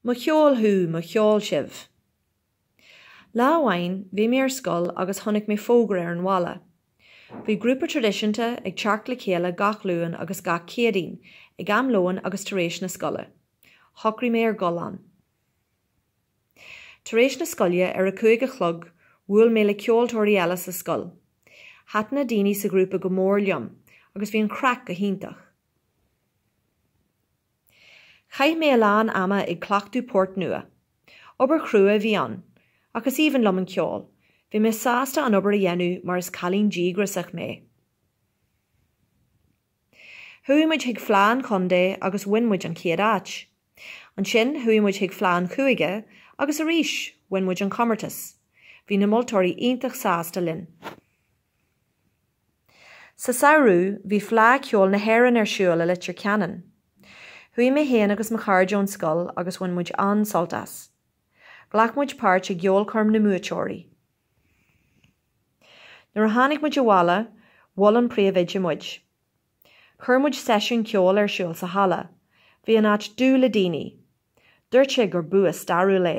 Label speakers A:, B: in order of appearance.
A: Mo cheol thú, mo cheol sibh. Lá amháin, bhí mé ar scoil agus chonaic mé fógra ar an bhalla. Bhí grúpa traidisiúnta ag teacht le chéile gach Luan agus gach Céadaoin ag am lóin agus tar éis na scoile. Shocraigh mé ar dhul ann. Tar éis na scoile ar a 5 a chlog, bhuail mé le ceoltóirí eile sa scoil. Thaitin na daoine sa ghrúpa go mór liom agus bhí an chraic go hiontach. Chaith mé a lán ama ag cleachtadh port nua. Obair chrua a bhí ann, ach is aoibhinn liom an ceol. Bhí mé sásta an obair a dhéanamh mar is cailín díograiseach mé. Chuaigh muid chuig Fleadh an Chontae agus bhain muid an chéad áit. Ansin chuaigh muid chuig Fleadh an Chúige agus arís bhain muid an comórtas. Bhí na moltóirí iontach sásta linn. Sa samhradh, bhí Fleadh Cheoil na hÉireann ar siúl i Leitir Ceanainn. Chuaigh mé féin agus mo chairde ón scoil agus bhain muid an-sult as. Ghlac muid páirt i gceolchoirm na mbuaiteoirí. Nuair a tháinig muid abhaile, mhol an príomhoide muid. Chuir muid seisiún ceoil ar siúl sa halla. Bhí an áit dubh le daoine. Dúirt sé gur bua stairiúil é.